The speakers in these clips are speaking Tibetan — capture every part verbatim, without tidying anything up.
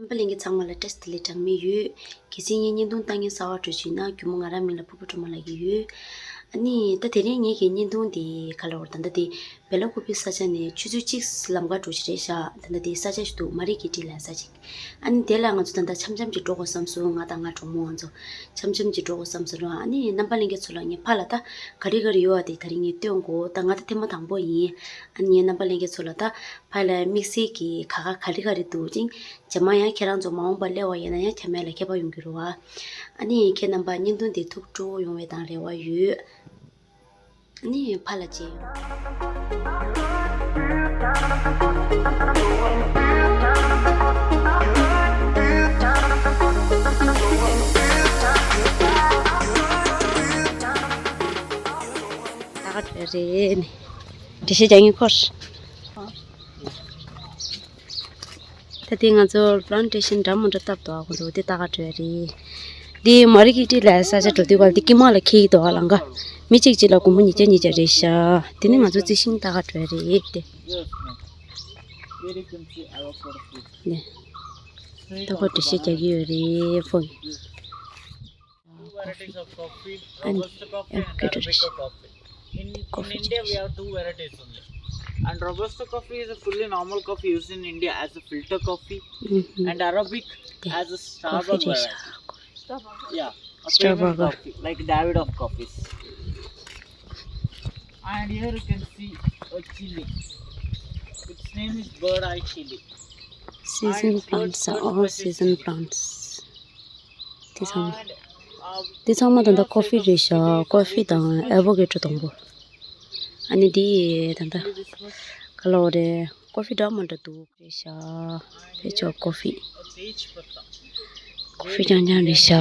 པ་ལྷན་རྒྱས་ཚང་མ་ལ་བཀྲ་ཤིས་བདེ་ལེགས་གྲངས་མེད་ཡོད། གལ་སྲིད་ངའི་བརྙན་ཐུང་ལྟ་མཁན་གསར་པ་འགྲོ་བཞིན་ན་རྒྱུས་མངའ་ང་རང་མིང་ལ་ཕུར་བུ་སྒྲོལ་མ་ལབ་ཀྱི་ཡོད། ཨ་ནི་ད་དེ་རིང་ངེད་ཀྱི་བརྙན་ཐུང་དེ་ག་ལ་བར་ད་ལྟ་དེ་བེ་ལ་ཀུ་པི་ས་ཆ་ནས་ཆུ་ཚོད་གཅིག་ལམ་ཁ་འགྲོ་གི་རེད་ཤག་ད་ལྟ་དེ་ས་ཆ་ཞིག་འདུག་མ་རི་ཀི་ཏི་ལབ་ས་ཅིག་ཨ་ནི་དེ་ལ་ང་ཚོ་ད་ལྟ་འཆམ་འཆམ་གྱིས་འགྲོ་དགོས་བསམ་སོང་། ང་དང་ང་གྲོགས་མོ་ང་ཚོ་འཆམ་འཆམ་གྱིས་འགྲོ་དགོས་བསམ་སོང་ར། ཨ་ནི་རྣམ་པ་ལྷན་རྒྱས་ཚོ་ལ་ངས་ཕར་ལ་ད་ག་རེ་ག་རེ་ཡོད་པ་དེ་ད་རིང་ངས་སྟོན་གོ་ད་ང་ད་ཐེངས་མ་དང་པོ་ཡིན། ཨ་ནི་ངས་རྣམ་པ་ལྷན་རྒྱས་ཚོ་ལ་ད་ཕར་ལ་དམིགས་བསལ་གྱི་ག་ག་ག་རེ་ག་རེ་འདུག་ཅིང་རྗེས་མ་ཡང་ཁྱེད་རང་ཚོ་མ་འོངས་པར་སླེབས་པ་ཡིན་ན་ཡང་ཁྱེད་མེད་ལ་ཁྱད་པར་ཡོང་གི་རེད་བ། ཨ་ནི་ཁྱེད་རྣམ་པ་བརྙན་ཐུང་འདི་ཐུགས་སྤྲོ་ཡོང་བའི་དང་རེ་བ་ཡོད། ཨ་ནི་ཕར་ལ་མཇལ་ཡོང་། ད་ག་འགྲོ་རེད་ནི། འགྲེལ་བཤད་རྒྱག་མཁན་ཁོ། ད་ལྟའི་ང་ཚོ་པླན་ཊེ་ཤན་འདྲ་མི་འདྲ་བཏབ་འདུག་ཁོང་ཚོ་དེ་ལྟ་ག་འགྲོ་ཡ་རེད། འདི་མ་རི་ཀི་ཏི་ལབ་ས་ཆ་འགྲོ་དུས་ག་ལ་འདི་དཀྱིལ་མ་ལ་འཁེལ་གྱི་འདུག་ཨ་ལང་ཀ་མི་གཅིག་གཅིག་ལ་སྒོར་མོ་ཉིས་བརྒྱ་ཉིས་བརྒྱ་རེད་ཤག་དེ་ནི་ང་ཚོ་རྩི་ཤིང་ལྟ་ག་འགྲོ་ཡ་རེད་དེ། Yes, ma'am. Here you can see avocado fruit. ནས། Straight ད་ཁོ་འགྲེལ་བཤད་རྒྱག་གི་ཡོད་རེད་ཕོ། Two varieties of coffee, Robusta coffee and Arabica coffee. In, in India, we have two varieties only. And Robusta coffee is a fully normal coffee used in India as a filter coffee. And Arabic as a Starbucks variety. Yeah, a famous coffee, like Davidoff coffees. And here you can see a chili. Its name is bird eye chili. Season plants, all season plants. དེ་ཚང་མ། དེ་ཚང་མ་ད་ལྟ་ཀོ་ཧྥི་རེད་ཤག་ཀོ་ཧྥི་དང་ཨེ་བོ་ཀེ་ཏྲོ་དང་པོ། ཨ་ནི་འདི་ད་ལྟ་ག་ལ་འོ་རེད། ཀོ་ཧྥི་འདྲ་མི་འདྲ་འདུག་རེད་ཤག་ཕེ་ཆོ་ཀོ་ཧྥི། ཀོ་ཧྥི་རྐྱང་རྐྱང་རེད་ཤག་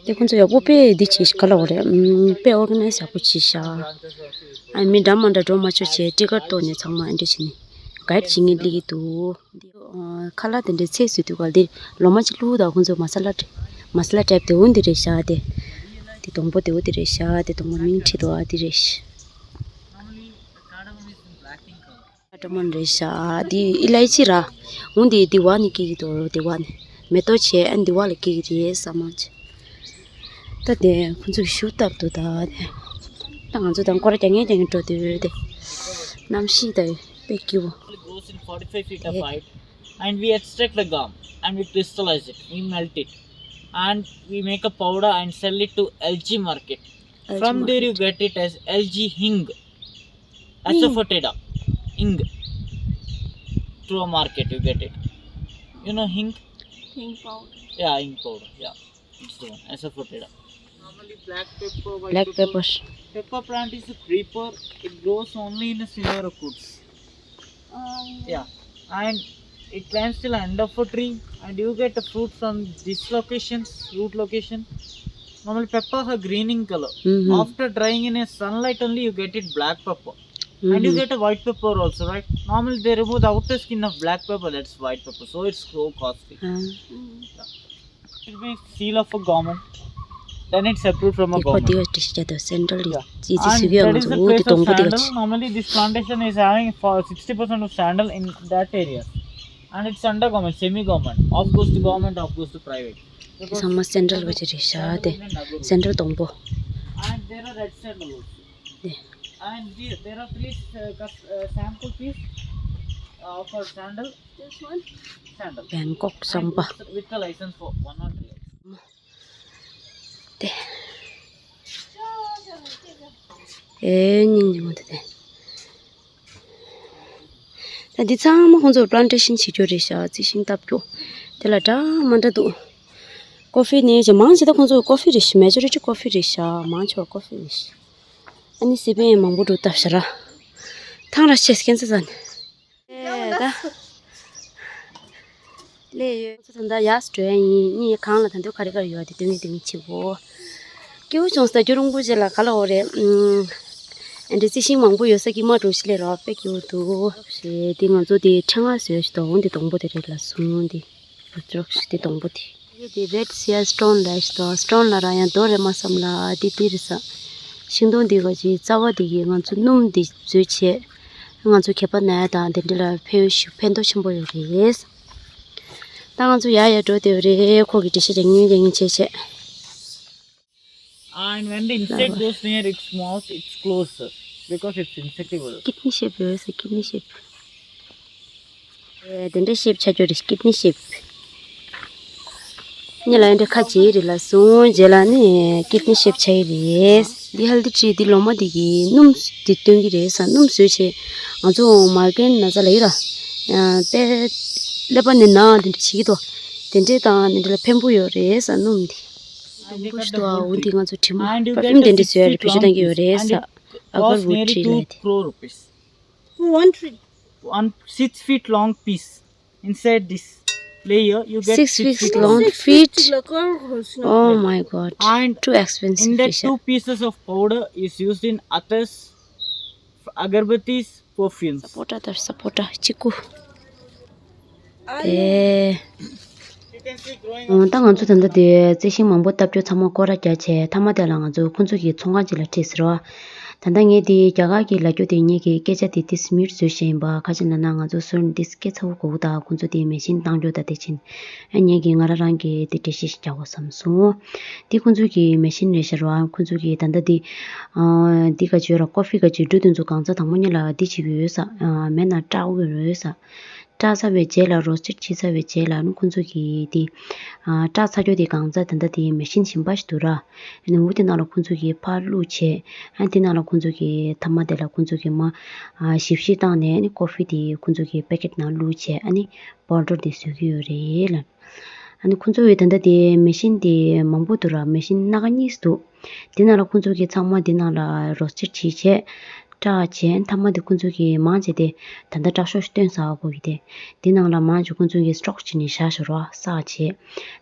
དེ་ཁོང་ཚོ་ཡག་པོ་དཔེ་འདི་བྱས་ཤག་ག་ལ་འོ་རེད། ཨམ། དཔེ་ཨོར་ག་ནའི་ཛི་ཡག་པོ་བྱས་ཤག་ཨ་མི་འདྲ་མི་འདྲ་འགྲོ་མ་ཆོག་བྱས་ཊི་ཀེ་ཊི་གཏོར་ནས་ཚང་མ་ཨ་འདྲ་བྱས་ནས་གའེ་ཌི་བྱེད་མཁན་སླེབས་ཀྱི་འདུག་འདི་ཨ་ཁ་ལག་དེ་འདྲའི་ཚལ་བཟོས་དུས་ག་འདི་ལོ་མ་གཅིག་བླུགས་དང་ཁོང་ཚོས་མ་ས་ལ་མ་ས་ལ་བྲེབ་དེ་འོ་འདི་རེད་ཤག་དེ། དེ་སྡོང་པོ་དེ་འོ་འདི་རེད་ཤག་དེ་སྡོང་པོ་མིང་བྲིས་འདུག་ཨ་འདི་རེད་ཤག་ཀ་ཌ་མོན་རེད་ཤག་འདི་ཨི་ལའི་ཅི་ར། འོ་འདི་འདི་བ་ནི་སྐྱེ་གི་འདུག་འདི་བ་ནི་མེ་ཏོག་བྱས་ཨ་འདི་བ་ལ་སྐྱེ་གི་རེད་བསམ་མ་བྱས། ད་དེ་ཁོང་ཚོས་ཤུགས་བཏབ་འདུག་ད་དེ། ད་ང་ཚོ་དང་སྐོར་ར་རྒྱག་མཁན་རྒྱག་མཁན་འགྲོ་དུས་དེ། གནམ་གཤིས་དེ་དཔེ་སྐྱིད་པོ། It goes in forty-five feet of height, and we extract the gum and we crystallize it, we melt it, and we make a powder and sell it to L G market. From there you get it as L G hing, asafoetida, hing. To a market you get it. You know hing? Hing powder. Yeah, hing powder. Yeah, it's the one, asafoetida. Normally black pepper, white black pepper. Pepper plant is a creeper. It grows only in a silver woods. Yeah, and it climbs till end of a tree, and you get the fruit from this location, root location. Normally, peppers are green in color. After drying in a sunlight only, you get it black pepper. And you get a white pepper also, right? Normally, they remove the outer skin of black pepper, that's white pepper. So it's so costly. Yeah. It will be seal of a government. Then it's approved from a དེ་ཁོ་དེ་government. ག་དྲི་ཤི་ཅ་དོ་སེན་ཊྲལ་ལི་ཅི་ཅི་སི་གི་ང་ཚོ་འུ་དེ་དོང་པོ་དེ་ག་ཅི། Normally, this plantation is having for sixty percent of sandal in that area. And it's under government, semi government. Half goes to government, half goes to private. དེ་ཚང་མ་སེན་ཊྲལ་ག་ཅི་རེད་ཤག་དེ་སེན་ཊྲལ་དོང་པོ། And there are red sandal also. དེ། And the- there are three uh, cus- uh, sample piece uh, for sandal. This one? Sandal. བེང་ཀོག་བསམ་པ། With the license for one not three. དེ། ཨེ་སྙིང་རྗེ་མོ་དེ་དེ། ད་འདི་ཚང་མ་ཁོང་ཚོ་པླན་ཊེ་ཤན་བྱེད་རྒྱུ་རེད་ཤག་རྩི་ཤིང་བཏབ་རྒྱུ། དེ་ལ་འདྲ་མ་འདྲ་འདུག་ཀོ་ཧྥི་ནས་ཅི་མང་ཆེ་ད་ཁོང་ཚོ་ཀོ་ཧྥི་རེད་ཤག་མེ་ཇོ་རི་ཊི་ཀོ་ཧྥི་རེད་ཤག་མང་ཆེ་བ་ཀོ་ཧྥི་རེད་ཤག་ཨ་ནི་སི་པན་མང་པོ་འདུག་བཏབ་ཤག་ར། ཐང་ར་ཆེ་སྐྱེན་ཚ་ཚ་ནི། ཨེ་ད། ལས་ཡོད། ཚོ་ད་ལྟ་ཡར་འགྲོ་ཡ་ཡིན། གཉིས་གང་ལ་ད་འདོད་ག་རེ་ག་རེ་ཡོད་དེ་སྟོན་གི་སྟོན་གི་བྱེད་གོ་སྐྱིད་པོ་བྱུང་སོང་། རྒྱུ་རིང་པོ་རྗེས་ལ་ག་ལ་འོ་རེད། ཨ་འདྲ་རྩི་ཤིང་མང་པོ་ཡོད་ས་ཀྱི་མ་འགྲོ་ཤི་ལས་རོགས་དཔེ་སྐྱིད་པོ་འདུག་ཞེས་དེ་ང་ཚོ་དེ་ཕྲེང་བ་བཟོས་ཤི་དོ་འོང་དེ་སྡོང་པོ་དེ་རེད་ལ་སོང་དེ་རུ་ཅོག་ཤི་དེ་སྡོང་པོ་དེ། དེ་རེད་སི་ཡ་སི་ཊོན་ལ་ཤི་དོ་སི་ཊོན་ལ་ར་ཡང་རྡོ་རེད་མ་བསམ་ལ་དེ་དེ་རེད་ས། ཤིང་སྡོང་དེ་ག་ཅིག་རྩ་བ་དེ་གི་ང་ཚོ་སྣུམ་དེ་བཟོས་བྱས་ང་ཚོ་གད་པ་ན་ཡ་དང་དེ་འདྲ་ལ་ཕན་ཡོན་ཞིག་ཕན་ཐོགས་ཆེན་པོ་ཡོད་རེད། ད་ང་ཚོ་ཡར་ཡར་འགྲོ་བསྡད་ཡོད་རེད། ཁོ་གི་འགྲེལ་བཤད་རྒྱག་མཁན་རྒྱག་མཁན་བྱས་བྱས། And when the insect goes near its mouth, it's closed because it's insectivore. Kidney shape ཡོད་ཟེར། Kidney shape. ཨེ། དེ་འདྲ་ཤེབ་ཆགས་ཀྱི་རེད། ཀིཌ་ནི་ཤེབ། གཉིས་ལ་ཡང་འདྲ་ཁ་ཅིག་རེད་ལ་སོང་རྗེས་ལ་ནི་ཀིཌ་ནི་ཤེབ་ཆགས་ཀྱི་རེད། འདི་ཧེལ་ཐི་ཊི་འདི་ལོ་མ་འདི་གི་སྣུམ་འདི་སྟོན་གྱི་རེད་ཟེར། སྣུམ་བཟོས་བྱས་ང་ཚོ་མར་གན་ན་ཚ་ལ་ཡོད་ར། ཡང་དཔེ་ཀླད་པ་ནས་ན་དེ་འདྲ་བྱེད་ཀྱི་འདུག་དེ་འདྲའི་དང་དེ་འདྲ་ལ་ཕན་པོ་ཡོད་རེད་ཟེར། སྣུམ་འདི་དུམ་བུ་ཞིག་འདུག་ཨ། འོ་འདི་ང་ཚོ་དྲི་མ་པར་ཕིའུམ་དེ་འདྲ་བཟོས་ཡ་རེད། བེད་སྤྱོད་གཏང་གི་ཡོད་རེད་ཟེར། Agarwood tree ལ་དེ། One tree. One six feet long piece. Inside this layer, you get six feet long feet. Oh my God. And too expensive. In that two pieces of powder is used in attars, agarbattis, perfumes. Sapota དང་སཔོ་ཊ་གཅིག་པུ། དེ། ད་ང་ཚོ་ད་ལྟ་དེ་རྩི་ཤིང་མང་པོ་བཏབ་རྒྱུ་ཚང་མ་སྐོར་ར་རྒྱག་བྱས། མཐའ་མ་དེ་ལ་ང་ཚོ་ཁོང་ཚོ་གི་ཚོང་ཁང་ཅིག་ལ་ཁྲིད་ཟེར་བ། ད་ལྟ་ངས་དེ་རྒྱ་གར་གྱི་ལབ་རྒྱུ་དེ་ངེད་ཀྱི་སྐད་ཆ་དེ་ཏིས་མིའུཊ་བཟོས་བཞག་ཡིན་པ། ག་ཅི་ལབ་ན་ང་ཚོ་སོན་ཏིས་སྐད་ཚ་བོ་གོ་གི། ད་ཁོང་ཚོ་དེ་མེ་ཤིན་བཏང་རྒྱུ་ད་དེ་ཕྱིན། ཨ། ངེད་ཀྱིས་ང་རང་རང་གི་དེ་འགྲེལ་བཤད་ཞིག་རྒྱག་དགོས་བསམ་སོང་། དེ་ཁོང་ཚོ་གི་མེ་ཤིན་རེད་ཤག་ར། ཁོང་ཚོ་གི་ད་ལྟ་དེ། ཨ། དེ་ག་ཅི་ཡོད་ར། ཀོ་ཧྥི་ག་ཅི་འབྲུ་དེ་ཚོ་གང་ཚ་དང་པོ་ཉིད་ལ་དེ་བྱེད་ཀྱི་ཡོད་ས། ཨ། མེ་ནང་སྐྲག་གི་ཡོད་ས། སྐྲག་ཚར་བའི་རྗེས་ལ་རོ་སི་ཊེཌ་བྱས་ཚར་བའི་རྗེས་ལ་ནི་ཁོང་ཚོ་གིས་དེ། ཨ། སྐྲག་ཚར་རྒྱུ་དེ་གང་ཚ་ད་ལྟ་དེ་མེ་ཤིན་གཞན་པ་ཞིག་འདུག་ར། ཨ་ནི་འོ་དེ་ནང་ལ་ཁོང་ཚོ་གིས་ཕར་བླུགས་བྱས། ཨ། དེ་ནང་ལ་ཁོང་ཚོ་གིས་མཐའ་མ་དེ་ལ་ཁོང་ཚོ་གིས་མར། ཨ། ཞིབ་ཞིབ་བཏང་ནས་ཨ་ནི་ཀོ་ཧྥི་དེ་ཁོང་ཚོ་གིས་པེ་ཀེཊ་ནང་བླུགས་བྱས། ཨ་ནི་པའུ་ཌར་དེ་བཟོ་གི་ཡོད་རེད་ལ། ཨ་ནི་ཁོང་ཚོ་ཡི་ད་ལྟ་དེ་མེ་ཤིན་དེ་མང་པོ་འདུག་ར། མེ་ཤིན་སྣ་ཁ་གཉིས་འདུག་དེ་ནང་ལ་ཁོང་ཚོ་གིས་ཚང་མ་དེ་ནང་ལ་རོ་སི་ཊེཌ་བྱས་བྱས། སྐྲག་བྱས། མཐའ་མ་དེ་ཁོང་ཚོ་གིས་མང་ཆེ་དེ་ད་ལྟ་སྐྲག་ཤོས་ཤིག་བཏོན་ཚར་བ་གོ་གི་དེ། དེ་ནང་ལ་མང་ཆེ་ཁོང་ཚོ་གིས་སི་ཊོག་བྱས་ནས་བཞག་བཞག་ར་བསགས་བྱས།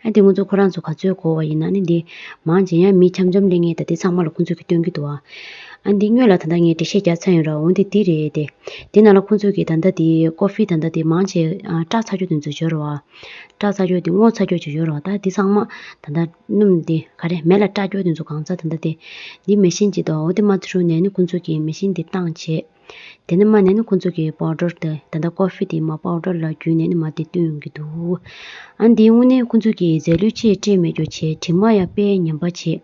ཨ། དེ་ཁོང་ཚོ་ཁོ་རང་ཚོ་ག་ཚོད་དགོས་པ་ཡིན་ན་ནི་དེ་མང་ཆེ་ཡང་མི་འཆམ་འཆམ་སླེབས་མཁན་ད་དེ་ཚང་མ་ལ་ཁོང་ཚོ་གིས་སྟོན་གྱི་འདུག་ཨ། ཨ། འདི་སྔོན་ལ་ད་ལྟ་ངས་འགྲེལ་བཤད་རྒྱག་ཚར་ཡིན་ར། འོ་འདི་འདི་རེད་དེ། དེ་ནང་ལ་ཁོང་ཚོ་གིས་ད་ལྟ་དེ་ཀོ་ཧྥི་ད་ལྟ་དེ་མང་ཆེ། ཨ། སྐྲག་ཚར་རྒྱུ་དེ་ཚོ་ཡོད་རེད་བ། སྐྲག་ཚར་རྒྱུ་དེ་སྔོ་ཚར་རྒྱུ་ཅིག་ཡོད་རེད་བ། ད་དེ་ཚང་མ་ད་ལྟ་སྣུམ་དེ་ག་རེ་མེ་ལ་སྐྲག་རྒྱུ་དེ་ཚོ་གང་ཚ་ད་ལྟ་དེ་འདི་མེ་ཤིན་ཅིག་འདུག་འོ་དེ་མར་ཚུར་ནས་ནི་ཁོང་ཚོ་གིས་མེ་ཤིན་དེ་བཏང་བྱས། དེ་ནས་མར་ནས་ནི་ཁོང་ཚོ་གིས་པའུ་ཌར་དེ་ད་ལྟ་ཀོ་ཧྥི་དེ་མར་པའུ་ཌར་ལ་བརྒྱུས་ནས་ནི་མར་དེ་བཏོན་ཡོང་གི་འདུག་ཨ། འདི་དངོས་གནས་ཁོང་ཚོ་གིས་རྫས་ལུད་ཅིག་སྤྲད་མེད་རྒྱུ་བྱས། དྲི་མ་ཡང་དཔེ་ངན་པ་བྱས།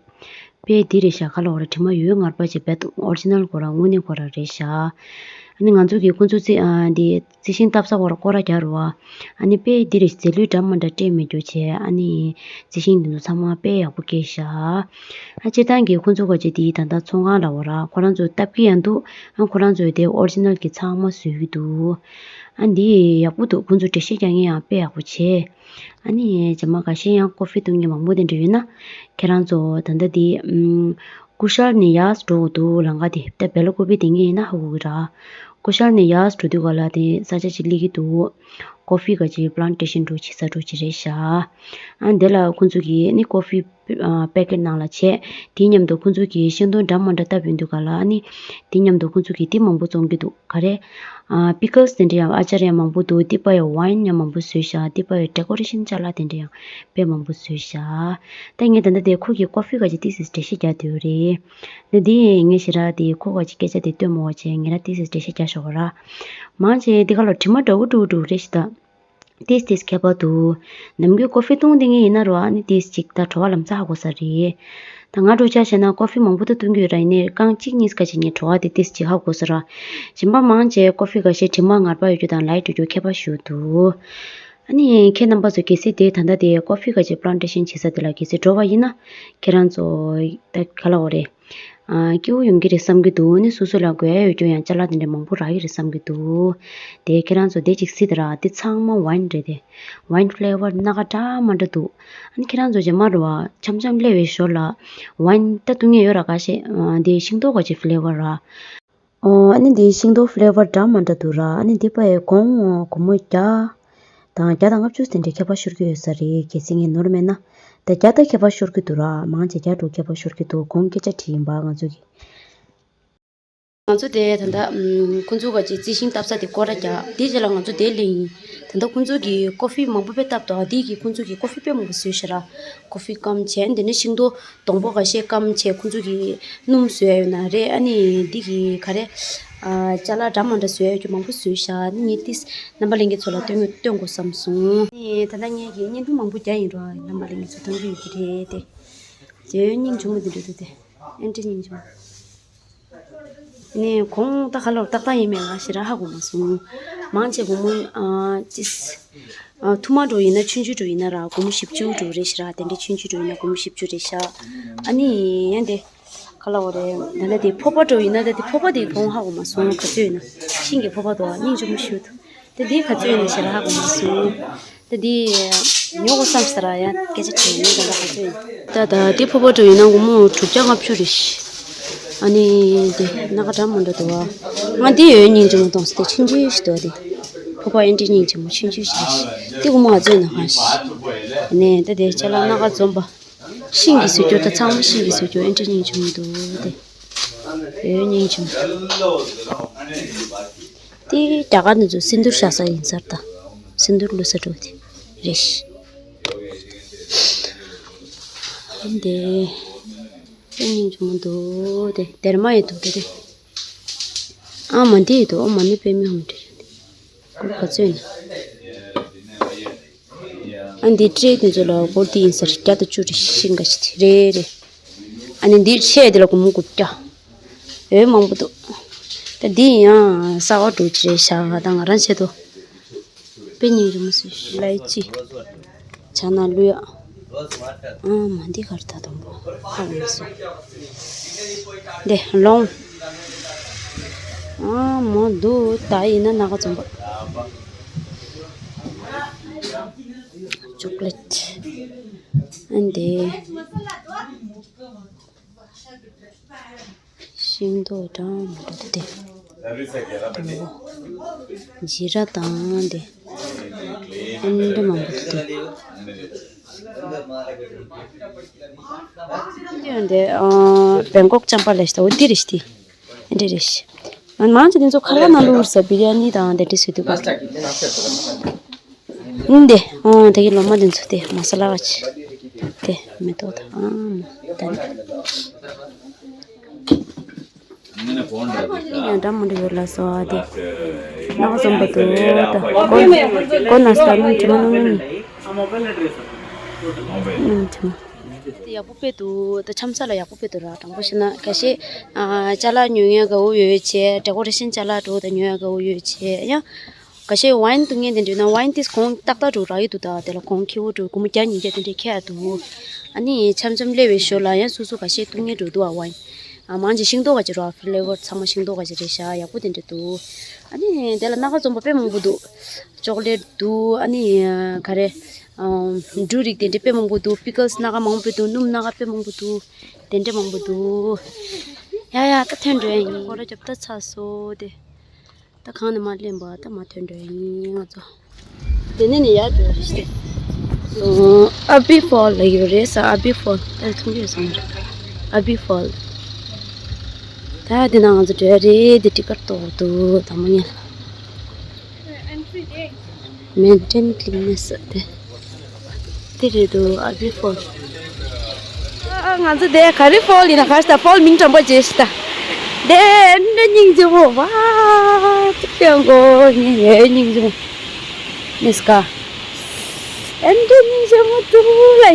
དཔེ་འདི་རེད་ཤག་ག་ལབ་དགོས་རེད། དྲི་མ་ཡོད་ངར་པ་ཅིག་རྦད་དེ་ཨོ་རི་ཇི་ནལ་ཁོ་རང་དངོས་གནས་ཁོ་རང་རེད་ཤག་ཨ་ནི་ང་ཚོ་གིས་ཁོང་ཚོ་རྩི། ཨ། འདི་རྩི་ཤིང་བཏབ་ས་ཁོ་རང་སྐོར་ར་རྒྱག་རེད་བ། ཨ་ནི་དཔེ་འདི་རེད། རྫས་ལུད་འདྲ་མི་འདྲ་སྤྲད་མེད་རྒྱུ་བྱས། ཨ་ནི་རྩི་ཤིང་འདི་ཚོ་ཚང་མ་དཔེ་ཡག་པོ་སྐྱེས་ཤག་ཨ། སྤྱིར་བཏང་གི་ཁོང་ཚོ་ག་ཅིག་དེ་ད་ལྟ་ཚོང་ཁང་ལ་འོ་ར་ཁོ་རང་ཚོས་བཏབ་ཀྱི་ཡང་འདུག་ཨ། ཁོ་རང་ཚོས་དེ་ཨོ་རི་ཇི་ནལ་གྱི་ཚང་མ་བཟོས་ཀྱི་འདུག་ཨ། འདི་ཡག་པོ་འདུག་ཁོང་ཚོ་འགྲེལ་བཤད་རྒྱག་མཁན་ཡང་དཔེ་ཡག་པོ་བྱས། ཨ་ནི་རྗེས་མ་འགའ་ཤས་ཡང་ཀོ་ཧྥི་འཐུང་མཁན་མང་པོ་དེ་འདྲ་ཡོད་ན། ཁྱེད་རང་ཚོ་ད་ལྟ་འདི། ཨམ། ཀུ་ཤལ་ནས་ཡར་འགྲོ་དགོས་འདུག་ལམ་ཁ་དེ། ད་སྦེལ་ཀོབ་དེ་ངས་ཡིན་ན་ཧ་གོ་གི་ར། ཀུ་ཤལ་ནས་ཡར་འགྲོ་དུས་ག་ལ་དེ་ས་ཆ་ཅིག་སླེབས་ཀྱི་འདུག་ཀོ་ཧྥི་ག་ཅིག་པི་ལན་ཊེ་ཤན་འདྲ་བྱེད་ས་འདྲ་ཅིག་རེད་ཤག་ཨ། འདི་ལ་ཁོང་ཚོ་གིས་ནི་ཀོ་ཧྥི། ཨ། པེ་ཀེཊ་ནང་ལ་བྱས། དེ་མཉམ་དུ་ཁོང་ཚོ་གིས་ཤིང་སྡོང་འདྲ་མི་འདྲ་བཏབ་ཡོང་དུས་ག་ལ་ནི། དེ་མཉམ་དུ་ཁོང་ཚོ་གིས་དེ་མང་པོ་བཙོང་གི་འདུག་ག་རེ། ཨ། པི་ཀལ་སི་དེ་འདྲ་ཡང་ཨ་ཅར་ཡང་མང་པོ་འདུག་དེ་པ་ཡང་ཝའིན་ཡང་མང་པོ་བཟོས་ཤག་དེ་པ་ཡང་ཌེ་ཀོ་རེ་ཤན་ཅ་ལག་དེ་འདྲ་ཡང་དཔེ་མང་པོ་བཟོས་ཤག་ད་ངས་ད་ལྟ་དེ་ཁོ་གི་ཀོ་ཧྥི་ག་ཅིག་ཏོག་ཙམ་འགྲེལ་བཤད་རྒྱག་འདོད་རེད། ད་དེ་ངས་ཞེ་དྲག་དེ་ཁོ་ག་ཅིག་སྐད་ཆ་དེ་སྟོན་མ་བྱས། ངས་ར་ཏོག་ཙམ་འགྲེལ་བཤད་རྒྱག་ཤོག་ར། མང་ཆེ་དེ་ག་ལ་དྲི་མ་འདྲ་བོ་འདྲ་བོ་འདྲ་བོ་རེད་ཤག་ད། ཏོག་ཙམ་ཏོག་ཙམ་ཁྱད་པར་འདུག་ནམ་རྒྱུན་ཀོ་ཧྥི་བཏུང་བསྡད་མཁན་ཡིན་ན་ར། ཨ་ནི་ཏོག་ཙམ་ཅིག་ད་བྲོ་བ་ལམ་སང་ཧ་གོ་ས་རེད། ད་ང་འདྲ་བོ་ཆ་བཞག་ན་ཀོ་ཧྥི་མང་པོ་ད་བཏུང་གི་ཡོད་ར། ཡིན་ནའི་རྐང་གཅིག་གཉིས་ཀ་ཅིག་ངས་བྲོ་བ་དེ་ཏོག་ཙམ་ཅིག་ཧ་གོ་ས་ར། གཞན་པ་མང་ཆེ་ཀོ་ཧྥི་འགའ་ཤས་དྲི་མ་ངར་པ་ཡོད་རྒྱུ་དང་ལའིཊ་ཡོད་རྒྱུ་ཁྱད་པར་ཞིག་འདུག་ཨ་ནི་ཁྱེད་རྣམ་པ་ཚོ་གལ་སྲིད་དེ་ད་ལྟ་དེ་ཀོ་ཧྥི་འགའ་ཅིག་པི་ལན་ཊེ་ཤན་བྱེད་ས་དེ་ལ་གལ་སྲིད་འགྲོ་བ་ཡིན་ན། ཁྱེད་རང་ཚོ་ད་ག་ལབ་དགོས་རེད། ཨ། སྐྱིད་པོ་ཡོང་གི་རེད་བསམ་གྱི་འདུག་ཨ་ནི་སོ་སོ་ལ་དགོས་ཡ་ཡོད་རྒྱུ་ཡང་ཅ་ལག་དེ་འདྲ་མང་པོ་རག་གི་རེད་བསམ་གྱི་འདུག་དེ་ཁྱེད་རང་ཚོ་དེ་ཅིག་གཟིགས་དང་ར། དེ་ཚང་མ་ཝའིན་རེད་དེ། ཝའིན་ཕི་ལེ་ཝར་སྣ་ཁ་འདྲ་མི་འདྲ་འདུག་ཨ་ནི་ཁྱེད་རང་ཚོ་རྗེས་མ་རེད་བ། འཆམ་འཆམ་སླེབས་པའི་ཞོར་ལ་ཝའིན་ད་བཏུང་མཁན་ཡོད་ར་ཁ་ཤས། ཨ། དེ་ཤིང་ཏོག་ག་ཅིག་ཕི་ལེ་ཝར་ར། ཨོ། ཨ་ནི་འདི་ཤིང་ཏོག་ཕི་ལེ་ཝར་འདྲ་མི་འདྲ་འདུག་ར། ཨ་ནི་འདི་པ་ཡི་སྒོར་མོ་སྒོར་མོ་བརྒྱ་དང་བརྒྱ་དང་ལྔ་བཅུ་དེ་འདྲའི་ཁྱད་པར་ཤོར་གྱི་ཡོད་ས་རེད། གལ་སྲིད་ངས་ནོར་མེད་ན། ད་བརྒྱ་ད་ཁྱད་པར་ཤོར་གྱི་འདུག་ར། མང་ཆེ་བརྒྱ་དྲུག་ཁྱད་པར་ཤོར་གྱི་འདུག་གོང་སྐད་ཆ་དྲིས་ཡིན་པ་ང་ཚོ་གིས། ང་ཚོ་དེ་ད་ལྟ་ཨམ་ཁོང་ཚོ་ག་ཅིག་རྩི་ཤིང་བཏབ་ས་དེ་སྐོར་ར་རྒྱག་དེའི་རྗེས་ལ་ང་ཚོ་དེ་སླེབས་ཡིན། ད་ལྟ་ཁོང་ཚོ་གིས་ཀོ་ཧྥི་མང་པོ་དཔེ་བཏབ་འདུག་དེ་གིས་ཁོང་ཚོ་གིས་ཀོ་ཧྥི་དཔེ་མང་པོ་བཟོས་ཤག་ར། ཀོ་ཧྥི་སྐམ་བྱས་དེ་ནས་ཤིང་ཏོག་སྡོང་པོ་འགའ་ཤས་སྐམ་བྱས་ཁོང་ཚོ་གིས་སྣུམ་བཟོས་ཡོད་ན་རེད། ཨ་ནི་འདི་གི་ག་རེ། ཨ་ཅ་ལག་འདྲ་མ་འདྲ་བཟོས་ཡོད་རྒྱུ་མང་པོ་བཟོས་ཤག་ཨ་ནི་ངས་ཏིས་རྣམ་པ་ལྷན་རྒྱས་ཚོ་ལ་སྟོན་སྟོན་དགོས་བསམ་སོང་། ཨ་ནི་ད་ལྟ་ངས་ཀྱི་བརྙན་ཐུང་མང་པོ་རྒྱག་ཡིན་རོགས། རྣམ་པ་ལྷན་རྒྱས་ཚོ་མཐོང་རྒྱུ་ཡོད་ཀྱི་རེད་དེ། དེ་སྙིང་རྗེ་མོ་འདི་འདྲ་འདུག་དེ། ཨེ་འདྲ་སྙིང་རྗེ་མོ། ནས་གོང་ད་ག་ལོར་ཏག་ཏག་ཡིན་མེད་ང་ཞེ་དྲག་ཧ་གོ་མ་སོང་། མང་ཆེ་སྒོར་མོ་ཨ་ཅིས། ཨ་ཐུར་མ་འགྲོ་ཡིན་ན་ཆུང་ཆུང་འགྲོ་ཡིན་ན་ར་སྒོར་མོ་བཞི་བཅུ་འགྲོ་རེད་ཤག་ར། དེ་འདྲའི་ཆུང་ཆུང་འགྲོ་ཡིན་ན་སྒོར་མོ་བཞི་བཅུ་རེད་ཤག་ཨ་ནི་ཡན་དེ་ག་ལ་འོ་རེད། ད་ལྟ་དེ་ཕོར་པ་འགྲོ་ཡིན་ན་ད་དེ་ཕོར་པ་དེ་གོང་ཧ་གོ་མ་སོང་། ག་ཚོད་ཡིན་ན་ཤིང་གི་ཕོར་པ་འདུག་ཨ། སྙིང་རྗེ་མོ་ཞུ་འདུག་དེ་འདི་ག་ཚོད་ཡིན་ན་ཞེ་དྲག་ཧ་གོ་མ་སོང་། ད་འདི་ཉོ་དགོས་བསམ་ས་ར་ཡ་སྐད་ཆ་དྲིས་ནས་ད་ལྟ་ག་ཚོད་ཡིན། ད་ད་འདི་ཕོར་པ་འགྲོ་ཡིན་ན་སྒོར་མོ་དྲུག་བརྒྱ་ལྔ་བཅུ་རེད་ཤག་ཨ་ནི་དེ་སྣ་ཁ་འདྲ་མི་འདྲ་འདུག་ཨ། ང་འདི་ཡོད་སྙིང་རྗེ་མོ་གཏོང་ས་དེ་ཆུང་ཆུང་ཞིག་འདུག་ཨ། དེ་ཕོར་པ་ཨེ་འདྲའི་སྙིང་རྗེ་མོ་ཆུང་ཆུང་ཞིག་རེད་ཤག་དེ་སྒོར་མོ་ག་ཚོད་ཡིན་ན་གང་ཤག་ཨ་ནི་ད་དེ་ཅ་ལག་སྣ་ཁ་འཛོམས་པ། ཤིང་གི་བཟོ་བཅོས་ད་ཚང་མ་ཤིང་གི་བཟོ་བཅོས་ཨེ་འདྲ་སྙིང་རྗེ་མོ་འདུག་དེ། ཡོད་སྙིང་རྗེ་མོ། དེ་རྒྱ་གར་འདི་ཚོ་སིནྡུར་བཞག་ས་ཡིན་ས་རེད་ད། སིནྡུར་བླུགས་ས་འགྲོ་དེ་རེད་ཤག་དེ་ཨེ་འདྲ་སྙིང་རྗེ་མོ་འདུག་དེ་སྡེར་མ་ཡི་འདུག་དེ་དེ། ཨ་མ་འདི་ཡི་འདུག་ཨ་མ་ནི་དཔེ་མི་ཧོང་དེ་རེད། སྒོར་ག་ཚོད་ཡིན། ཨ་འདི་ཊེ་རེ་དེ་ཚོ་ལ་སྒོར་འདི་ཡིན་ས་རེད། བརྒྱ་དང་བཅུ་རེད་ཤིང་འགའ་ཞིག་དེ་རེད་རེད། ཨ་ནི་འདི་ཆེ་དེ་ལ་སྒོར་མོ་དགུ་བརྒྱ། འོ་མང་པོ་འདུག་ད་འདི་ཡང་གསར་པ་འགྲོ་གི་རེད་ཤག་ད་ང་རང་ཆེད་དུ་དཔེ་སྙིང་རྗེ་མོ་ཞིག་ལའི་ཅི། ཇ་ནང་བླུག་ཡག་ཨ་མ་འདི་ག་རེ་ད་དང་པོ་ཧ་གོ་མ་སོང་། འདི་ལོང་། ཨ་མོ་འདུག་ད་ཡིན་ན་སྣ་ཁ་འཛོམས་པ། ཅོག་ལེ་ཊི། ཨ་འདི། ཤིང་ཏོག་འདྲ་མི་འདྲ་དེ། འོ། ཇི་ར་དང་དེ། ཨ་འདྲ་མང་པོ་འདུག་དེ། འདི་འདི་ཨ་བེང་ཀོག་ཅམ་པ་ལས་ཤི་ད་འོ་འདི་རེད་ཤི་དེ། འདི་རེད་ཤི། ང་མང་ཆེ་འདི་ཚོ་ཁ་ལག་ནང་བླུགས་ས་བི་རི་ཡ་ནི་དང་དེ་འདྲ་བཟོས་འདུག་ག་འདི་འདི་ཨོ་དེ་གི་ལོ་མ་འདི་ཚོ་དེ་མ་ས་ལ་ག་ཅི། དེ་མེ་ཏོག་དང་ཨ་མ་ད་ནི། ཡང་འདྲ་མི་འདྲ་ཡོད་ལ་སོ་ཨ་དེ། ནག་ཙམ་པ་དུ་ད་གོ་གོ་ན་སྟ་ནུ་ཅི་མ་ནུ་ནི། ནུ་ཅི་མ། དེ་ཡག་པོ་དཔེ་འདུག་ད་འཆམ་ས་ལ་ཡག་པོ་དཔེ་འདུག་ར། དྲང་པོ་བཤད་ན་ཁ་ཤས་ཨ་ཅ་ལག་ཉོ་མཁན་དགའ་བོ་ཡོད་བྱས། ཌེ་ཀོ་རེ་ཤན་ཅ་ལག་འགྲོ་ད་ཉོ་ཡག་དགའ་བོ་ཡོད་བྱས་ཡང་། ཁ་ཤས་ཝའིན་འཐུང་མཁན་དེ་འདྲ་ཡོད་ན་ཝའིན་དེ་གོང་ཏག་ཏག་འགྲོ་རག་གི་འདུག་ད་དེ་ལ་གོང་ཁེ་པོ་འགྲོ་སྒོར་མོ་བརྒྱ་ཉིས་བརྒྱ་དེ་འདྲ་ཁེ་ཡག་འདུག་ཨ་ནི་འཆམ་འཆམ་སླེབས་པའི་ཞོར་ལ་ཡང་སོ་སོ་ཁ་ཤས་འཐུང་མཁན་འགྲོ་འདུག་ཨ་ཝའིན། ཨ་མང་ཆེ་ཤིང་ཏོག་ག་ཅིག་རོ། ཨ་ཕི་ལེ་ཝར་ཚང་མ་ཤིང་ཏོག་ག་ཅིག་རེད་ཤག་ཡག་པོ་དེ་འདྲ་འདུག་ཨ་ནི་དེ་ལ་སྣ་ཁ་འཛོམས་པ་དཔེ་མང་པོ་འདུག་ཅོག་ལེ་ཊི་འདུག་ཨ་ནི་ག་རེ། ཨ་འབྲུ་རིགས་དེ་འདྲ་དཔེ་མང་པོ་འདུག་པི་ཀལ་སི་སྣ་ཁ་མང་པོ་འདུག་སྣུམ་སྣ་ཁ་དཔེ་མང་པོ་འདུག་དེ་འདྲ་མང་པོ་འདུག་ཡ་ཡ་ད་ཐོན་འགྲོ་ཡ་ཡིན། སྒོ་ར་རྒྱབ་ད་ཚར་སོང་དེ། ད་གང་ནས་མར་ལེན་པ་ད་མར་ཐོན་འགྲོ་ཡ་ཡིན་ང་ཚོ། དེ་ནས་ནི་ཡར་འགྲོ་རེད་ཤག་ཨ་བི་ཕོལ་ལ་ཡོད་རེད་ས། ཨ་བི་ཕོལ་ད་མཐོང་གི་ཡོད་ས་མ་རེད། ཨ་བི་ཕོལ། ད་དེ་ན་ང་ཚོ་འགྲོ་ཡ་རེད། དེ་ཊི་ཀེ་ཊི་ཏོག་འདུག་ད་མ་ཉལ། མེན་ཊེན་ཀི་ལིན་ནེ་སི་དེ། དེ་རེད་འདུག་ཨ་བི་ཕོལ། ཨ་ང་ཚོ་དེ་ག་རེ་ཕོལ་ཡིན་ན་ག་ཞིག་ད་ཕོལ་མིང་དྲང་པོ་བརྗེད་ཤག་ད། དེ་འདྲ་སྙིང་རྗེ་པོ་བ། ཅིག་ཡང་གོ་ངས་ཡོད་སྙིང་རྗེ་པོ། ནེ་སི་ཀ་ཨེ་འདྲ་སྙིང་རྗེ་མོ་འདུག་ལེ།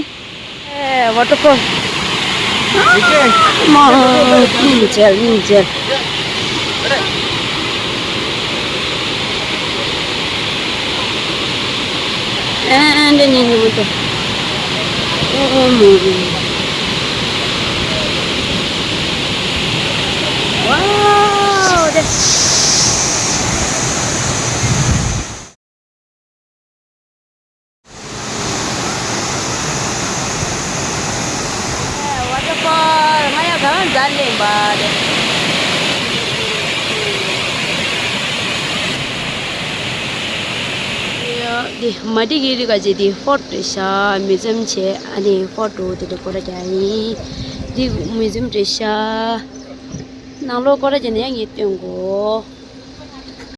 ཨེ་ཝ་ཊར་ཕོལ། མ་སྙིང་རྗེ་སྙིང་རྗེ། ཨེ་འདྲ་སྙིང་རྗེ་མོ་འདུག་ཨོ་ཨོ་མོ། ཝའོ་དེ། ཝ་ཊར་ཕོལ་ང་ཡང་གང་འཛམ་གླིང་པ་རེད། འདི་མ་འདི་གི་རི་ག་ཅེ་འདི་ཧྥོར་ཊི་རེད་ཤག་མིའུ་ཛི་ཡམ་བྱས་ཨ་ནི་ཧྥོར་ཊི་འདི་འདྲ་སྐོར་ར་རྒྱག་ཡིན། འདི་མིའུ་ཛི་ཡམ་རེད་ཤག་ནང་ལོགས་སྐོར་ར་བྱས་ནས་ཡང་ངས་སྟོན་དགོས།